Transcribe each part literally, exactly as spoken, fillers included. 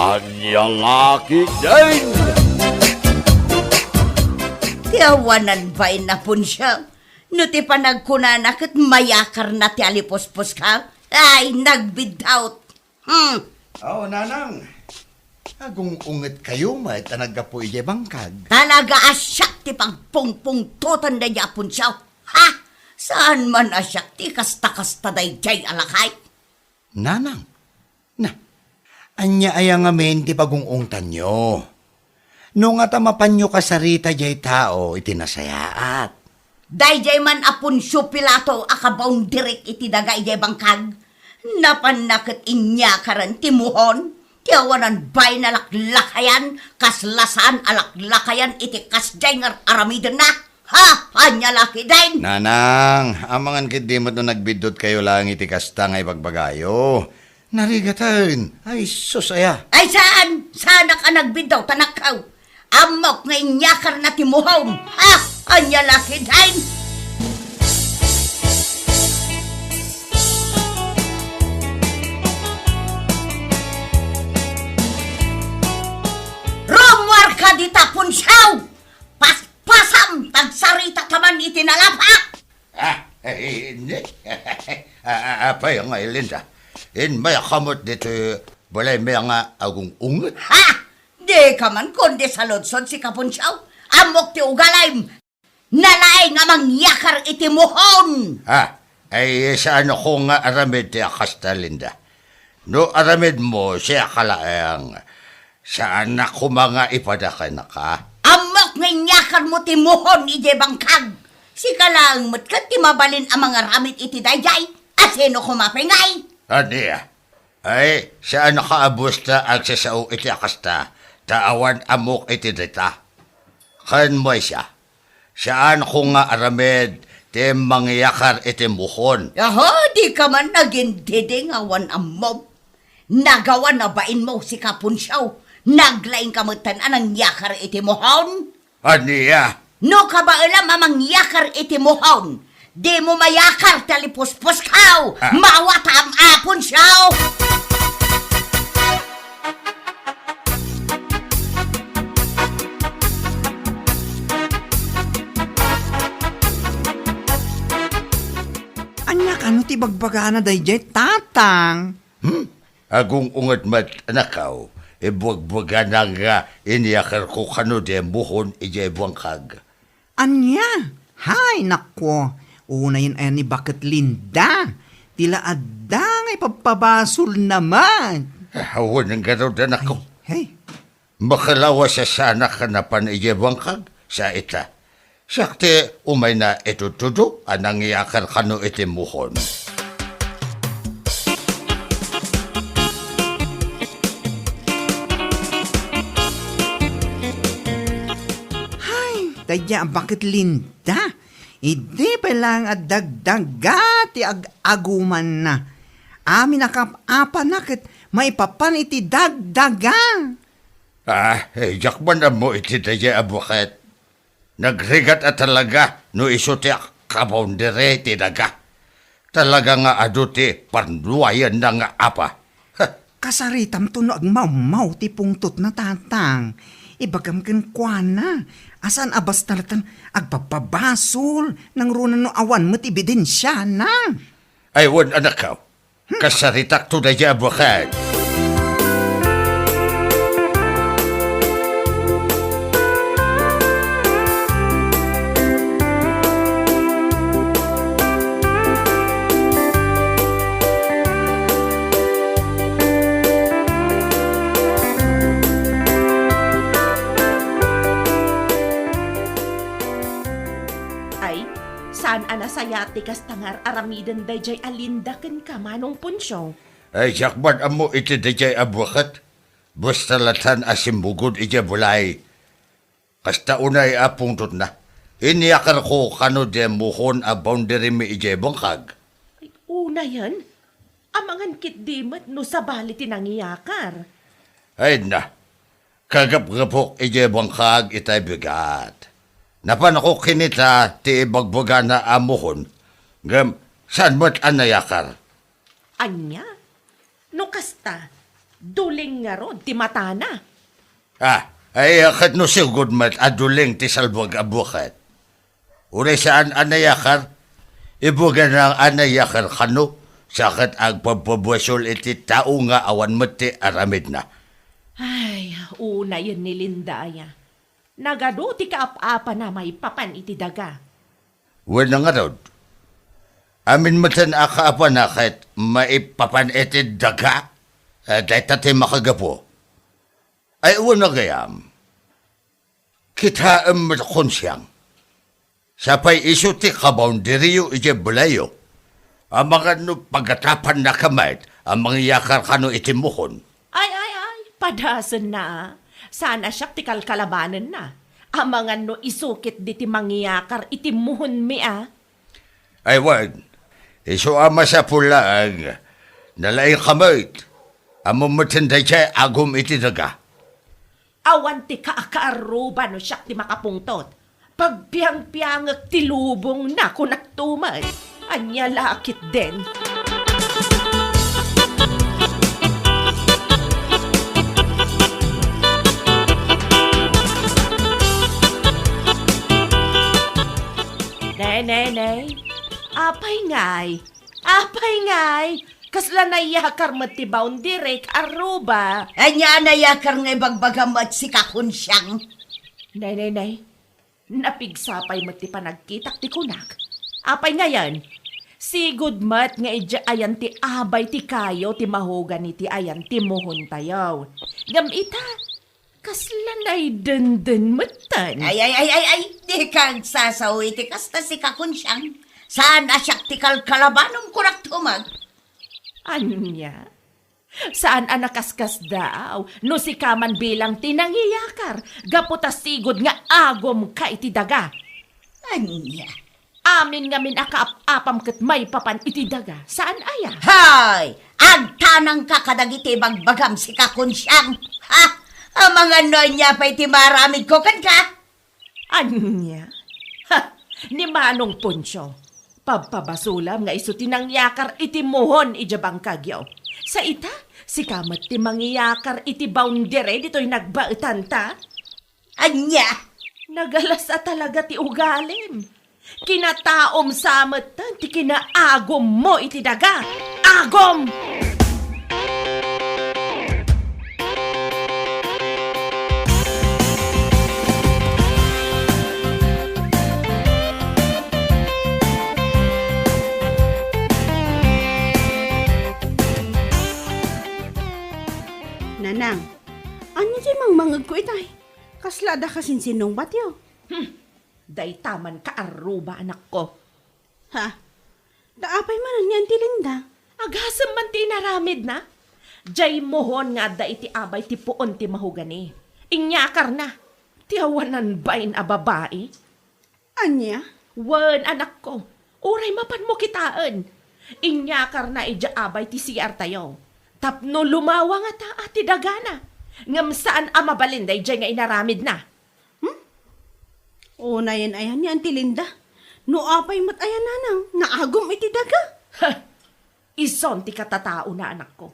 Ania la ketdin? Ti awanan bain, Aponcio. No ti panagkunana ket mayakarna ti alipuspuska, ay, nagbiddaw. Hmm. Oh, Nanang. Agung-ungetkayo met a naggapu idiay bangkag. Talaga a siak ti pagpungpungtotan daydi Aponcio. Ha? Saan man a siak ti kasta-kasta daydiay a lakay? Nanang, na, ania aya ngamin ti pagung-ungtanyo? No ngata mapanyo kasarita diay tao iti nasayaat. Daydiay man a Poncio Pilato a kabounderik iti daga idiay bangkag, napanna ket inyakaren ti muhon ti awanan bain a laklakayan, kasla saan a laklakayan iti kasdiay nga ar-aramidenna. Ha? Ania la ketdin? Nanang, amangan ketdi met no nagbiddutkayo laeng iti kasta nga ibagbagayo. Narigaten. Ay, sus, aya. Ay, saan? Saanak a nagbiddaw, tanakkaw. Ammok nga inyakarna ti muhon. Ha? Ania la ketdin? Rummuarka dita, Poncio! Paspasam, ta agsaritaka man iti nalapa! Ah, eh, ni-, ah, ah, apay nga Linda? Inmayaka met ditoy balaymi nga agung-unget? Ha? Dika man kundi saludsod, sika, Poncio. Ammok ti ugalim. Nalaing a mangyakar iti muhon. Ah, ay, saanko nga aramid ti a kasta, Linda. No aramidmo, siak laeng. Saanak koma nga ipada kenka. Ammok nga inyakarmo ti muhon idiay bangkag. Sika laeng met ket ti mabalin a mangaramid iti daydiay. A sino koma pay ngay? Ania? Ay, saanka a busta agsasao iti a kasta, ta awan ammok iti dayta. Ken maysa, saanko nga aramid ti mangyakar iti muhon. Aha, dika man nagintindi nga awan ammom. Nagawan a bainmo, sika, Poncio. Naglaingka metten a nangyakar iti muhon. Ania? No kabaelam a mangyakar iti muhon, dimo mayakar ti alipuspuskaw. Ah. Mawatam, Poncio! Ania kano ti bagbagana daydiay, Tatang? Hmm? Agung-unget met, anakkaw, ibuagbagana nga inyakarko kano diay muhon idiay bangkag. Ania? Hay, nakko, unayen aya ni Baket Linda. Ti la adda nga ipabpabasolna met. Ah, wen ngarud, anakko. Hey, hey. Makalawas a saanak a napan idiay bangkag, sa ita. Siak ti umayna itudtudo a nangyakar kano iti muhon. Hay, daydiay a Baket Linda. Idi pay laeng a dagdaga ti ag-agumanna. Amin a kap-apana ket maipapan iti dagdaga. Ah, eh, diak man ammo iti daydiay a Baket. Nagrigat a talaga no isu ti kaboundary ti daga. Talaga nga adu ti parnuayanna nga apa. Heh. Kasaritamto no agmawmaw ti pungtotna, Tatang. Ibagam kenkuana a saan a basta laeng agpabpabasol, nangruna no awan met ebidensiana. Ay, wen, anakkaw. Kasaritakto daydiay a Baket. Ay, saan a nasayaat ti kasta nga ar-aramiden daydiay a Linda kenka, Manong Poncio. Ay, diak man ammo iti daydiay a Baket. Basta laeng a simmugod idiay balay. Kasta unay a pungtotna. Inyakarko kano diay muhon a boundarymi idiay bangkag. Ay, unayen, amangan ketdi met no sabali ti nangyakar. Ay na, kagapgapok idiay bangkag itay bigat. Napanko kinita ti ibagbagana a muhon, ngem saan met a nayakar. Ania? No kasta, Duling ngarud ti matana. Ah, ay, ket no sigud met a duling ti salbuag a buket. Uray saan a nayakar, ibuganan a nayakar kano, sa ket agpabpabuesol iti tao nga awan met ti aramidna. Ay, unayen ni Linda aya. Nagadu ti kaap-apana maipapan iti daga. Wen ngarud, amin metten a kaapana ket maipapan iti daga, eh, dayta ti makagapu. Ay, wen gayam, kitaem met konsiang. Sapay isu ti kaboundaryyo idiay balayyo. Amangan no pagatapannaka met a mangyakar kano iti muhon. Ay, ay, ay, padasenna, a. Saan a siak ti kalkalabanenna. Amangan no isu ketdi ti mangyakar iti muhonmi, a. Ay, wen, isu a masapul laeng, nalaingka met. Ammom metten daydiay agum iti daga. Awan ti kaakaarruba no siak ti makapungtot. Pagpiangpiangek ti lubongna, kunak tumet. Ania la ketdin? Ne, ne, ne. Apay ngay? Apay ngay? Kasla nayakar met ti boundaryk, arruba. Ania a nayakar nga ibagbagam met, sika, Konsiang? Nay, nay, nay. Napigsa pay met ti panagkitak ti kunak. Apay ngayen? Sigud met nga idiay ayan ti abay ti kayo ti mahogani ti ayan ti muhontayo. Ngem ita, kasla naydenden metten. Ay, ay, ay, ay, ay, dika agsasao iti kasta, sika, Konsiang. Saan a siak ti kalkalabanom, kunak tumet. Ania? Saan a nakaskasdaaw no sika man bilang ti nangiyakar, gapu ta sigud nga agumka iti daga. Ania? Amin ngamin a kaap-apam ket maipapan iti daga. Saan aya? Hay! Agtanangka kadagiti ibagbagam, sika, Konsiang. Ha? Amangan no ania pay ti maaramidko kenka? Ania? Ha! Ni Manong Poncio, pabpabasulam nga isu ti nangyakar iti muhon idiay bangkagyo. Sa ita, sika met ti mangiyakar iti boundary ditoy nagbaetanta? Ania? Nagalas a talaga ti ugalim. Kinataom sa metten ti kinaagummo iti daga. Agum! Nanang, ania ti mangmangegko itay? Kasla adda kasinsinungbatyo? Hmm, dayta man kaarruba, anakko. Ha? Da apay manen ni Auntie Linda? Agasem man ti inaramidna. Diay muhon nga adda iti abay ti puon ti mahogani. Inyakarna. Ti awanan bain a babai. Ania? Wen, anakko. Uray mapanmo kitaen. Inyakarna idiay abay ti C R tayo. Tapno lumawa ngata ti dagana. Ngem saan a mabalin daydiay nga inaramidna. Hmm? Unayen aya ni Auntie Linda? No apay met aya, nanang, naagum iti daga? Ha! Ison ti katataona, anakko.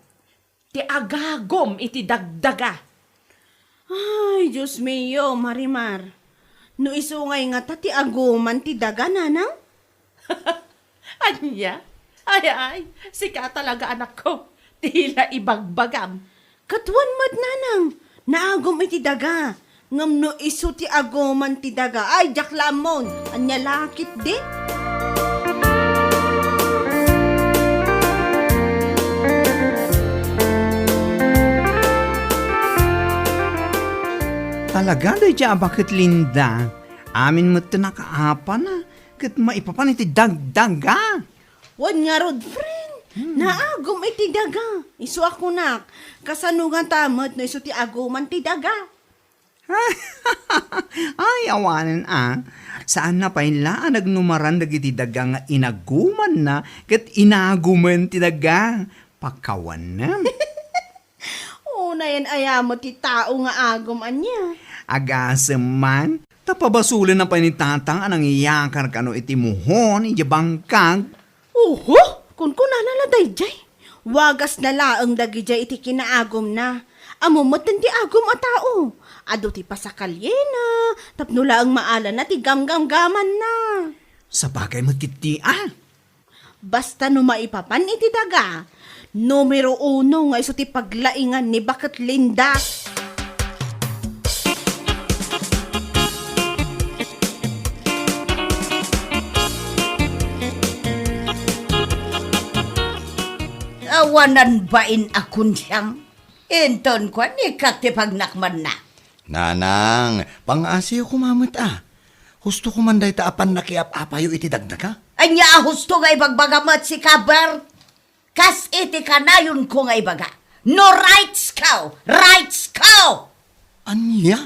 Ti agagum iti dagdaga. Ay, Dios mio, Marimar. No isu ngay ngata ti aguman ti daga, nanang? Ania? Ay, ay, sika talaga, anakko. Ti la ibagbagam. Ket wen met, nanang, naagum iti daga. Ngem no isu ti aguman ti daga, ay, diak la ammon. Ania la ketdi? Talaga, daydiay a baket, Linda. Amin met ti nakaapana, ket maipapan iti dagdaga. Wen ngarud, friend, hmm, naagum iti daga. Isu a kunak, kasano ngata met no isu ti aguman ti daga? Ay, awanen a. Saan na pay la a nagnumaran dagiti daga nga inagumanna ket inagumen ti daga. Pakawanem. Unayen aya met ti tao nga agum, ania? Agasem man, ta pabasolen na pay ni Tatang a nangyakar kano iti muhon idiay bangkag. Oho, kunkunana la daydiay. Wagasna laeng dagidiay iti kinaagumna. Ammo metten ti agum a tao. Adu ti pasakalyena, tapno laeng maalana ti gamgamgamanna. Sabagay met ketdi a. Basta no maipapan iti daga, numero uno nga isu ti paglaingan ni Baket Linda. Awanan bain a kunsiang. Inton kuan, ikkat ti pagnakmanna. Nanang, pangngaasim koma met a. Husto koma dayta a pannakiap-apayo iti dagdaga. Ania a husto nga ibagbaga met sika, Bert? Kas iti kanayonko nga ibaga, no rights ko, rights ko! Ania?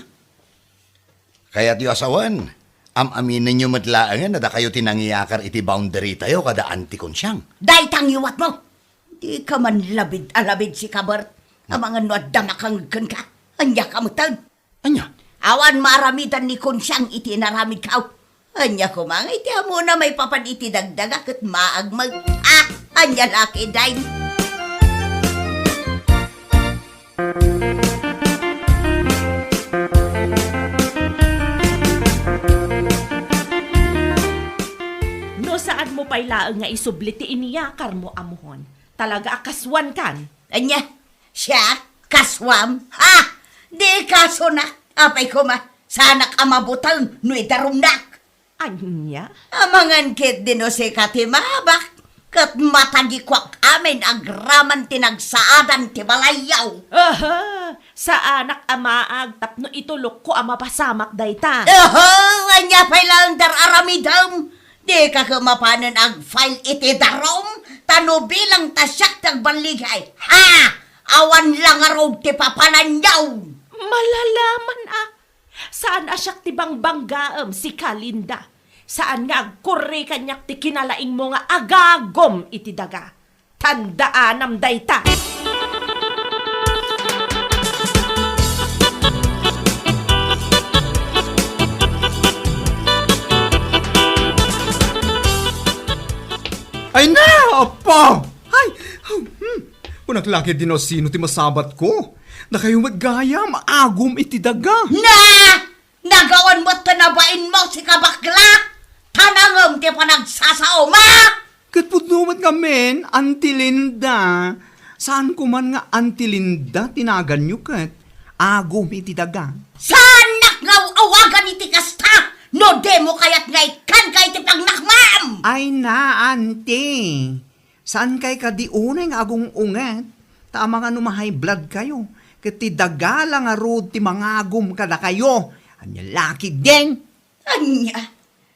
Kayatyo a sawen, am-aminenyo met laengen a dakayo ti nangiakar iti boundarytayo kada Auntie Kunsiang. Dayta ngiwatmo. Dika man labid a labid sika, Bert. Amangan no adda makangeg kenka. Ania ka metten? Ania? Awan maaramidan ni Kunsiang iti inaramidko. Ania koma nga iti ammona maipapan iti dagdaga ket maagmeg. Ah, ania la ketdin? No saanmo pay laeng nga isubli ti iniakarmo, ammoon, talaga a kasuankan. Ania? Siak? Kasuam? Ha! Di kasunak. Apay koma, saanak a mabuteng no idarumnak. Ania? Amangan ketdi no sika ti maabak, ket matagikuak amin agraman ti nagsaadan ti balayyo. Aha! Saanak a maag tapno itulokko a mapasamak dayta. Aha! Ania pay laeng ti ar-aramidem? Dika koma mapanen ag-file iti darum, ta no bilang ta siak ti agballigay. Ha! Awan la ngarud ti papananyo. Malalaman a. Saan a siak ti bangbanggaem, sika, Linda. Saan nga agkurri kaniak ti kinalaingmo nga agagum iti daga. Tandaanam dayta. Ay na, Apo! Ay, hmm. Kunak la ketdi no sino ti masabatko. Dakayo met gayam, agum iti daga. Na! Nagawan met ta nabainmo, sika bakla! Tanangem ti panagsasaom, a! Ket pudno met ngamin, Auntie Linda. Saan ko man nga Auntie Linda ti naganyo ket agum iti daga. Saannak nga aw-awagan iti kasta no dimo kayat nga ikkanka iti pagnakmam! Ay na, Auntie. Saankay kadi unay nga agung-unget, ta amangan no ma-high blood kayo, ket ti daga la ngarud ti mangagum kadakayo. Ania la ketdin? Ania?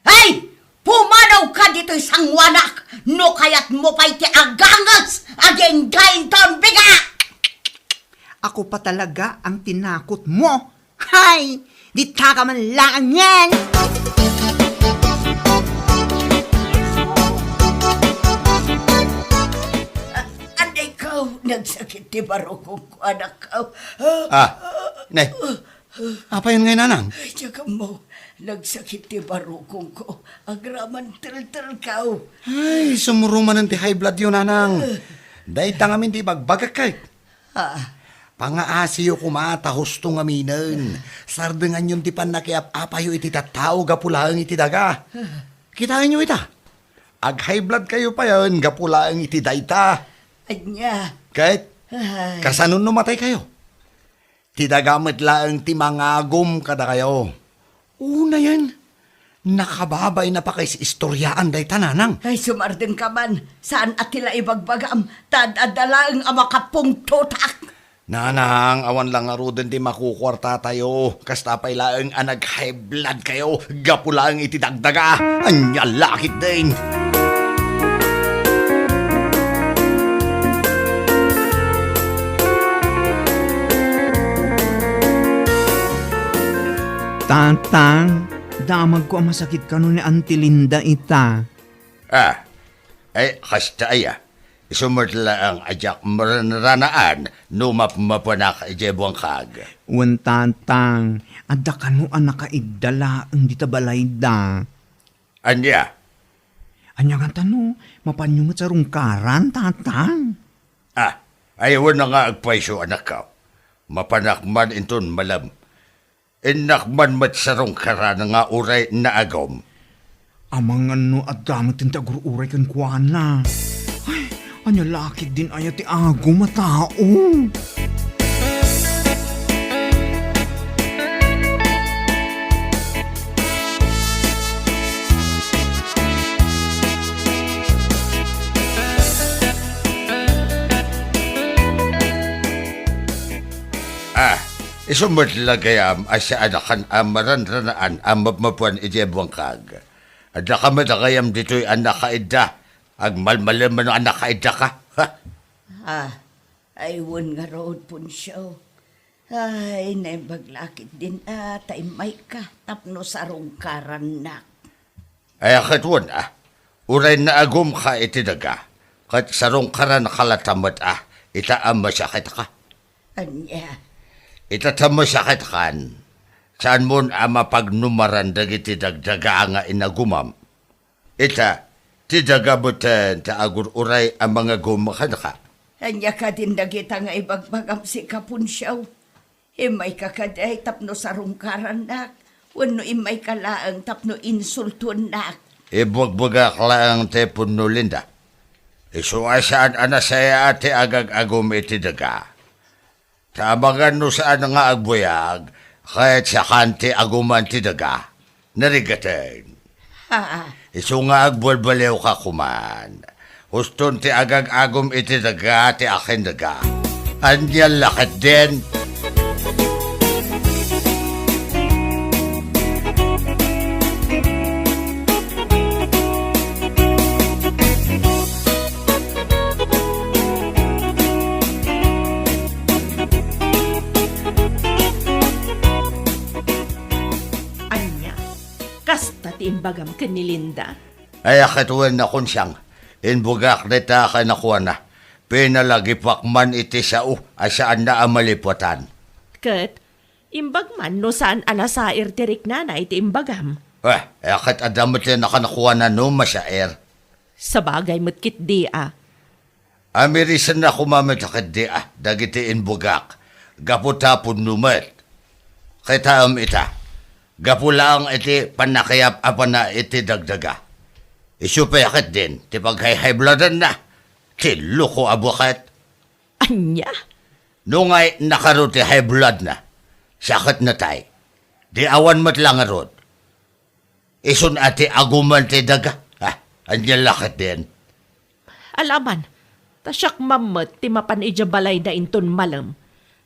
Ay! Pumanawka ditoy sanguanak no kayatmo pay ti aganges agingga inton biga! Ako pa talaga ang tinakotmo. Hay! Ditaka man laeng yan! Anay ko, nagsakit ti barukongko, anak ko. Ah, nay. Apayon ngay, nanang? Ay, diak ammo, nagsakit ti barukongko. Agraman teltelko. Ay, sumurumanen ti high blood yo, nanang. Dayta ngamin ti ibagbagak ket. Ah. Pangaasiyo koma ta husto ngaminen. Sardenganyon ti pannakiap-apayo iti tattao gapu laeng iti daga. Kitaenyo ita. Ag-high blood kayo payen gapu laeng iti dayta. Ania? Ket, ay, kasano no matay kayo? Ti daga met laeng ti mangagum kadakayo. Unayen, nakababain a pakaisistoriaan dayta, nanang. Ay, sumardengka man. Saan a ti la ibagbagam, ta ad-adda laeng a makapungtotak. Nanang, awan la ngaruden ti makukuartatayo. Kasta pay laeng a nag-high blood kayo, gapu laeng iti dagdaga. Ania la ketdin? Tatang, damagko a masakit kano ni Auntie Linda ita. Ah, ay, kasta aya. Isu met laeng a diak maranranaan no mapmapanak idiay buangkag. Wen, Tatang, adda kano a nakaidda laeng dita balayda. Ania? Ania ngata no mapanyo met sarungkaran, Tatang? Ah, ay, wen nga agpayso, anakko. Mapanak man inton malem. Innak man met sarungkaran nga uray naagum. Amangan no adda met ti agur-uray kenkuana. Ay, ania la ketdin aya ti agum a tao? Ah, isu met la gayam a saan a kan a maranranaan a mapmapan idiay buangkag. Adda ka met a gayam ditoy a nakaidda. Agmalmalemen a nakaiddaka. Ha? Ah, ay wen ngarud, Poncio. Ay, naimbag la ketdin a ta immayka tapno sarungkarannak. Ay, ket wen, ah, uray naagumka iti daga, ket sarungkaranka latta met, ah, ita a masakitka. Ania? Ita ta masakitkan, saanmon a mapagnumaran dagiti dagdaga nga inagumam. Ita, ti daga met ti agur-uray a mangagum kenka. Ania kadin dagita nga ibagbagam sika, Poncio? Immayka kadi tapno sarungkarannak, wenno immayka laeng tapno insultuennak? Ibugbugak laeng ti punno, Linda. Isu a saan a nasayaat ti agag-agum iti daga. Ta amangan no saan nga agbuyag, ket sakan ti aguman ti daga. Narigaten. Ha? Isu nga agbalbaliwka koman. Huston ti agag-agum iti daga ti akin daga. Ania la ketdin? Ania? Kasta ti imbagam ken ni Linda? Ay, ket wen a kunsiang, imbugak dita kenkuana. Pinalagipak man iti sao a saanna a malipuatan. Ket imbag man no saan a nasair ti riknana iti imbagam. Eh, ay, ket adda met ti nakankuana no masair. Sabagay met ketdi a. Amirisenna koma met ketdi a dagiti imbugak, gapu ta punno met. Kitaem ita, gapu laeng iti pannakayap-apana iti dagdaga. Isu pay ketdin ti paghayhaybloadanna, ti loko a buket. Ania? No ngay nakaro ti high bloodna, saketna tay. Di awan met la ngarud. Isun a ti aguman ti daga. Ah, ania la ketdin? Alaman, ta siak man met ti mapan idiay balayda inton malem.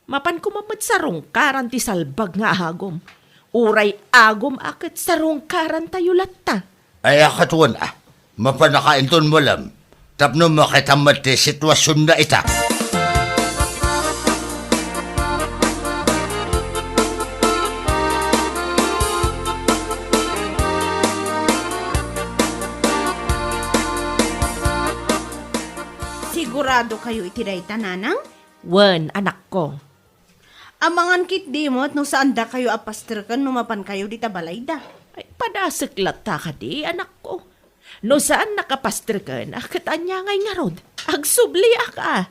Mapan koma met sarungkaran ti salbag nga agum. Uray agum a ket sarungkarantayo latta. Ay, a ket wen a, mapanaka inton malem. Tapno makitam met ti situasionna ita. Siguradokayo iti dayta, nanang? Wen, anakko. Amangan ketdi met no saandakayo a pasterken no mapankayo dita balayda. Ay, padasek latta kadi, anakko. No saannak a pasterken, a ket ania ngay ngarud? Agsubliak a.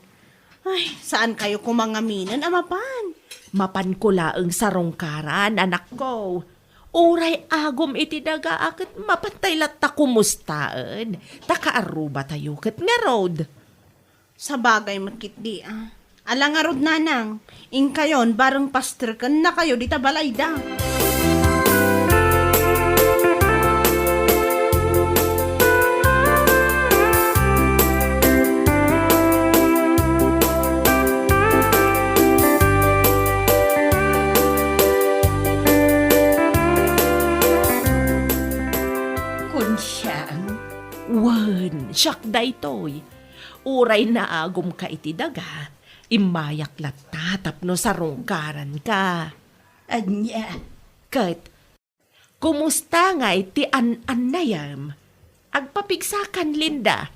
Ay, saankayo koma ngaminen a mapan. Mapanko laeng sarungkaran, anakko. Uray agum iti daga a ket mapantay latta kumustaen, ta kaarrubatayo ket ngarud. Sabagay met ketdi a. Ala ngarud, nanang, inkayon bareng pasterkennakayo dita balayda. Kunsiang? Wen, siak daytoy. Uray naagumka iti daga, immayak latta tapno sarungkaranka. Ania? Ket, kumusta ngay ti an-annayem? Agpapigsakan, Linda.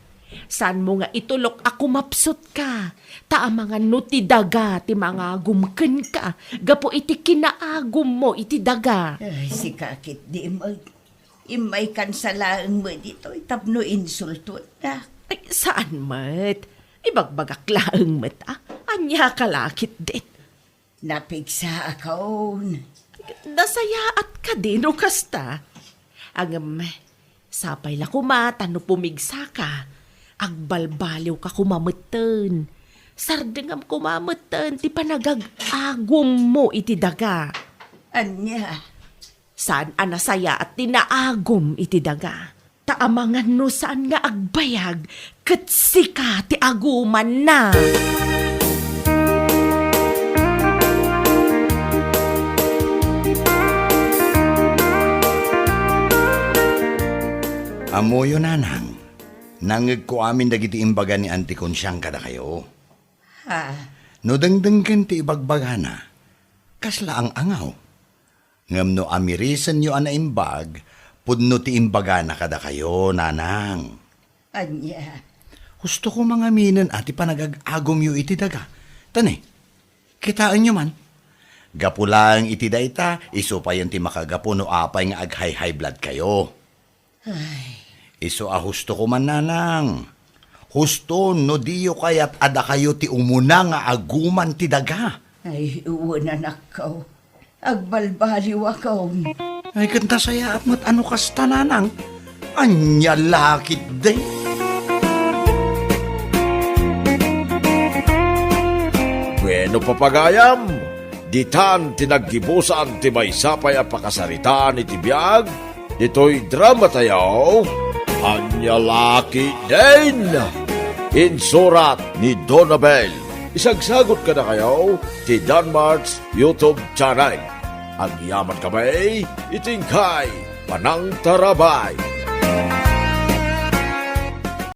Saanmo nga itulok a kumapsutka, ta amangan no ti daga ti mangagum kenka gapu iti kinaagummo iti daga. Ay, sika ketdi met. Immaykan sa laeng met ditoy tapno insultuennak. Ay, saan met. Ibagbagak laeng met, a, ania ka la ketdin? Napigsaakon. Nasayaat kadi no kasta? Ngem, sapay la koma ta no pumigsaka, agbalbaliwka koma metten. Sardengam koma metten ti panagag-agummo iti daga. Ania? Saan a nasayaat ti naagum iti daga. Ta amangan no saan nga agbayag, ket sika ti agumanna. Ammoyo, nanang, nangngegko amin dagiti imbaga ni Auntie Consiang kadakayo. Ha? No dengdenggen ti ibagbagana, kasla ang-angaw. Ngem no amirisenyo a naimbag, pudno ti imbagana kadakayo, nanang. Ania? Husto koma ngaminen a ti panagag-agumyo iti daga. Ta ne, kitaenyo man. Gapu laeng iti dayta, isu payen ti makagapu no apay nga ag-high-high blood kayo. Ay. Isu a husto koma, nanang. Husto no diyo kayat a dakayo ti umuna nga aguman ti daga. Ay, wen, anakko. Agbalbaliwakon. Ay, ket nasayaat met a no kasta, nanang. Ania la ketdin? Bueno, papagayam, ditan ti naggibusan ti maysa pay a pakasaritaan iti biag ditoy dramatayo, Ania la ketdin? Insurat ni Donabel. Isagsagut kadakayo ti Danmart's YouTube channel. Agyamankami iti inkay panangtarabay.